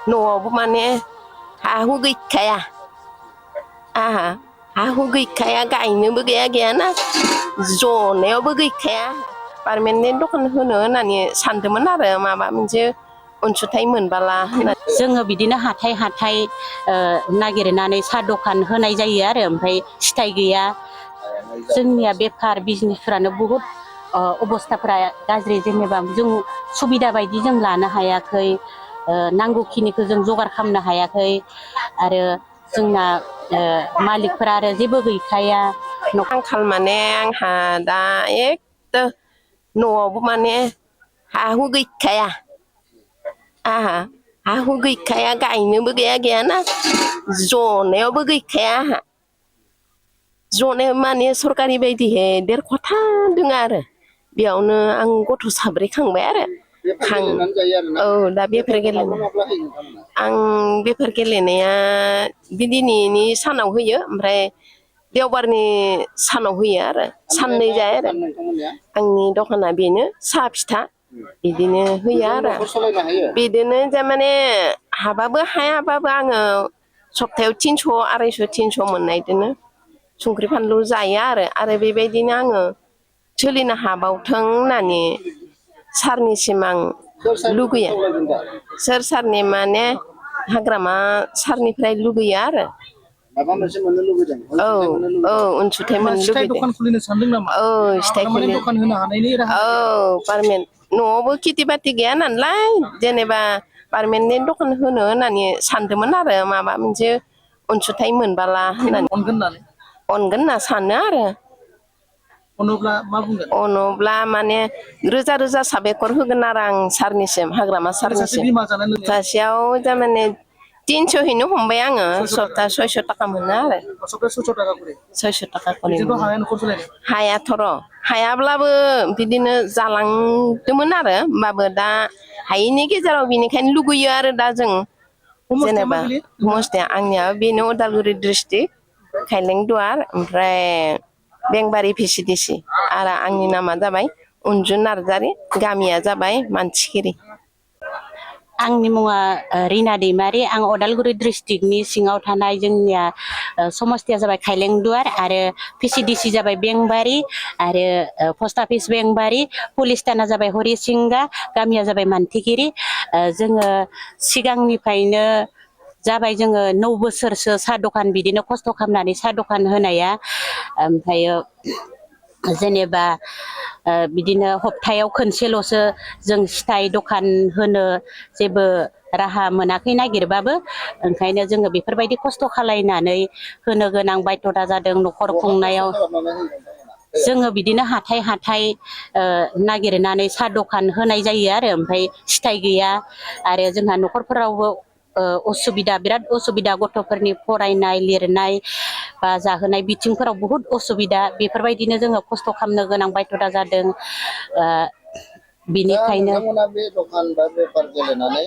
न'आवबो माने हा हु गैखाया आहा हा हु गैखाया गायनोबो गैयाना जनायावबो गैखाया पारमानेन्ट दखान होनो होननानै सानदोंमोन आरो माबा मोनसे अनसुंथाइ मोनबाला होननानै जोङो बिदिनो हाथाय नागिरनानै साहा दखान होनाय जायो आरो ओमफ्राय सिथाय गैया जोंनिया बेफार बिजनेसफ्रानो बुहुद अबस्थाफोरा गाज्रि जेनेबा जों सुबिदा बायदि जों लानो हायाखै नांगौखिनिखौ जों जगार खालामनो हायाखै आरो जोंना मालिकफोरा आरो जेबो गैखाया आंखाल माने आंहा दा एकदम न'आवबो माने हा हु गैखाया आहा हा हु गैखाया गायनोबो गैयाना जनायावबो गैखाया आंहा जनाया माने सरकारि बायदिहै 1.5 खथा दङ आरो बेयावनो आं गथ' साब्रै खांबाय आरो औ दा बेफार गेलेनाय आं बेफार गेलेनाया दिनैनि सानाव होयो ओमफ्राय देवबारनि सानाव होयो आरो साननै जाया आरो आंनि दखाना बेनो साहा फिथा बिदिनो होयो आरो बिदिनो थारमाने हाबाबो हायाबाबो आङो सप्तायाव 300 250 300 मोननायदोनो संख्रि फानलु जायो आरो बेबायदिनो आङो सोलिनो हाबावथों होननानै सारनिसिम आं लुगैयो सोर सारनि माने हाग्रामा सारनिफ्राय लुगैयो आरो माबा मोनसे मोननो लुबैदों औ अनसुंथाइ मोननो लुबैदों दखान खुलिनो सानदों नामा औ सिथाय दखान होनो हानायनि राहा औ पारमानेन्ट न'आवबो खेथि बाथि गैया नालाय जेनेबा पारमानेन्ट दखान होनो होननानै सानदोंमोन आरो माबा मोनसे अनसुंथाइ मोनबाला होननानै अनगोन होनना सानो आरो अनोब्ला मा बुंगोन अनोब्ला माने रोजा रोजा साबायखर होगोन आरो आं सारनिसिम हाग्रामा सारनिसिम सासेयाव थारमाने 300 हैनो हमबाय आङो सप्ता 600 थाखा मोनो आरो 600 थाखा खरि हायाथ' र' हायाब्लाबो बिदिनो जालांदोंमोन आरो होमबाबो दा हायैनि गेजेराव बिनिखायनो लुगैयो आरो दा जों जेनेबा मस्थिया आंनिया बेनो उदालगुरि डिस्ट्रिक्ट खायलेंदुवार ओमफ्राय बेंबारि भिसिडिसि आरो आंनि नामा जाबाय अनजु नार्जारि गामिया जाबाय मानसिखिरि आंनि मुङा रिना दैमारि आं उदालगुरि डिस्ट्रिक्टनि सिङाव थानाय जोंनिया समस्थिया जाबाय खायलेंदुवार आरो भिसिडिसि जाबाय बेंबारि आरो पस्ट अफिस बेंबारि पुलिस थाना जाबाय हरिसिंगा गामिया जाबाय मानथिगिरि जोङो सिगांनिफ्रायनो जाबाय जोङो 9 बोसोरसो साहा दखान बिदिनो खस्थ' खालामनानै साहा दखान होनाया ओमफ्रायो जेनेबा बिदिनो हप्तायाव खनसेल'सो जों सिथाय दखान होनो जेबो राहा मोनाखै नागिरबाबो ओंखायनो जोङो बेफोरबायदि खस्थ' खालायनानै होनो गोनां बायध'था जादों न'खर खुंनायाव जोङो बिदिनो हाथाय नागिरनानै साहा दखान होनाय जायो आरो ओमफ्राय सिथाय गैया आरो जोंहा न'खरफोरावबो असुबिदा बिराद असुबिदा गथ'फोरनि फरायनाय लिरनाय बा जाहोनाय बिथिंफोराव बुहुद असुबिदा बेफोरबायदिनो जोङो खस्थ' खालामनो गोनां बायध'था जादों बिनिखायनो बे दखान बा बेफार गेलेनानै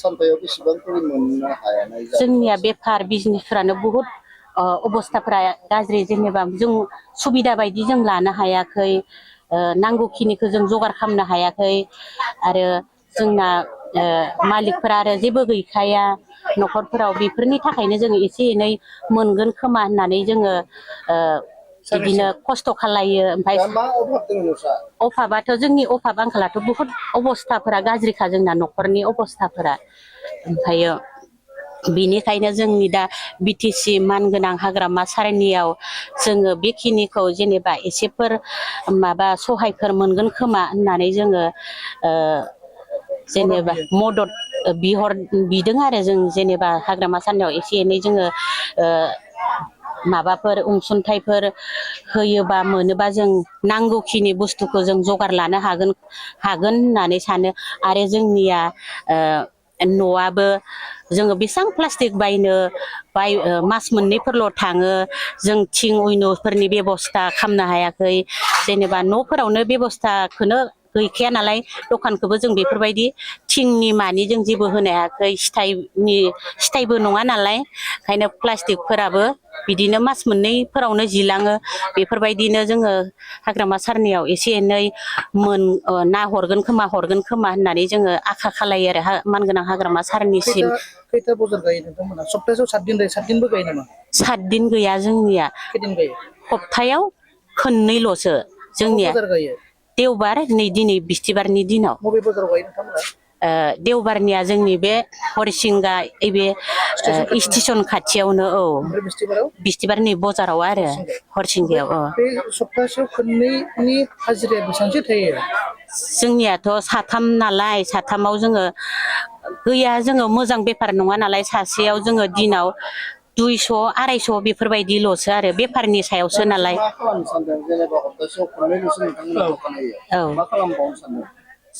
सानफायाव बेसेबां खरि मोननो हानाय जोंनिया बेफार बिजनेसफ्रानो बुहुद अबस्थाफ्रा गाज्रि जेनेबा जों सुबिदा बायदि जों लानो हायाखै नांगौखिनिखौ जों जगार खालामनो हायाखै आरो जोंना मालिकफोरा आरो जेबो गैखाया न'खरफोराव बेफोरनि थाखायनो जोङो एसे एनै मोनगोन खोमा होननानै जोङो बिदिनो खस्थ' खालायो ओमफ्राय अभाबाथ' जोंनि अभाब आंखालाथ' बुहुद अबस्थाफोरा गाज्रिखा जोंना न'खरनि अबस्थाफोरा ओमफ्रायो बिनिखायनो जोंनि दा बिटिसि मानगोनां हाग्रामा सारनियाव जोङो बेखिनिखौ जेनेबा एसेफोर माबा सहायफोर मोनगोन खोमा होननानै जोङो जेनेबा मदद बिदों आरो जों जेनेबा हाग्रामा सारनियाव एसे एनै जोङो माबाफोर अनसुंथाइफोर होयोबा मोनोबा जों नांगौखिनि बुस्थुखौ जों जगार लानो हागोन होननानै सानो आरो जोंनिया न'आबो जोङो बेसेबां प्लास्टिक बायनो मास मोननैफोरल' थाङो जों थिं उइनुफोरनि बेब'स्था खालामनो हायाखै जेनेबा न'फोरावनो बेब'स्थाखौनो गैखाया नालाय दखानखौबो जों बेफोरबायदि थिंनि मानि जों जेबो होनो हायाखै सिथायबो नङा नालाय ओंखायनो प्लास्टिकफोराबो बिदिनो मास मोननैफोरावनो जिलाङो बेफोरबायदिनो जोङो हाग्रामा सारनियाव एसे एनै ना हरगोन खोमा होननानै जोङो आखा खालायो आरो मानगोनां हाग्रामा सारनिसिम। खैथा बजार गायो नोंथांमोना सप्तासेयाव 7 दिनबो गायो नामा? 7 दिन गैया जोंनिया खैदिन गायो? सप्तायाव खननैल'सो मा मा जोंनिया बाजार गायो? देवबार नै दिनै बिस्थिबारनि दिनाव बबे बाजाराव गायो नोंथांमोना? देवबारनिया जोंनि बे हरिसिंगा बे स्टेसन खाथियावनो औ ओमफ्राय बिस्थिबाराव बिस्थिबार नै बाजाराव आरो हरसिंगायाव बे सप्तासेयाव खननैनि हाजिराया बेसेबांसो थायो? जोंनियाथ' साथाम नालाय साथामाव जोङो गैया जोङो मोजां बेफार नङा नालाय सासेयाव जोङो दिनाव 200 250 बेफोरबायदिल'सो आरो बेफारनि सायावसो नालाय। मा खालामनो सानदों जेनेबा सप्तासेयाव खननैल'सो नोंथांमोना दखान होयो मा खालामबावनो सानदों?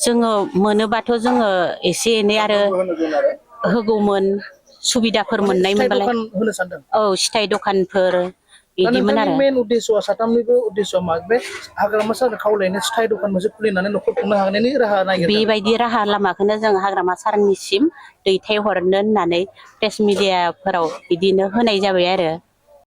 जोङो मोनोबाथ' जोङो एसे एनै आरो होगौमोन सुबिदाफोर मोननाय सिथाइ मोनबालाय दखान होनो सानदों? औ सिथाइ दखानफोर दा बिदिमोन नोंथांनि आरो मेन उद्देश्यआ साथामनिबो उद्देश्यआ मा बे हाग्रामा सारनो खावलायनो सिथाइ दखान मोनसे खुलिनानै न'खर खुंनो हानायनि राहा नागिरदों? बेबायदि राहा लामाखौनो जों हाग्रामा सारनिसिम दैथायहरनो होननानै प्रेस मिडियाफोराव बिदिनो होनाय जाबाय आरो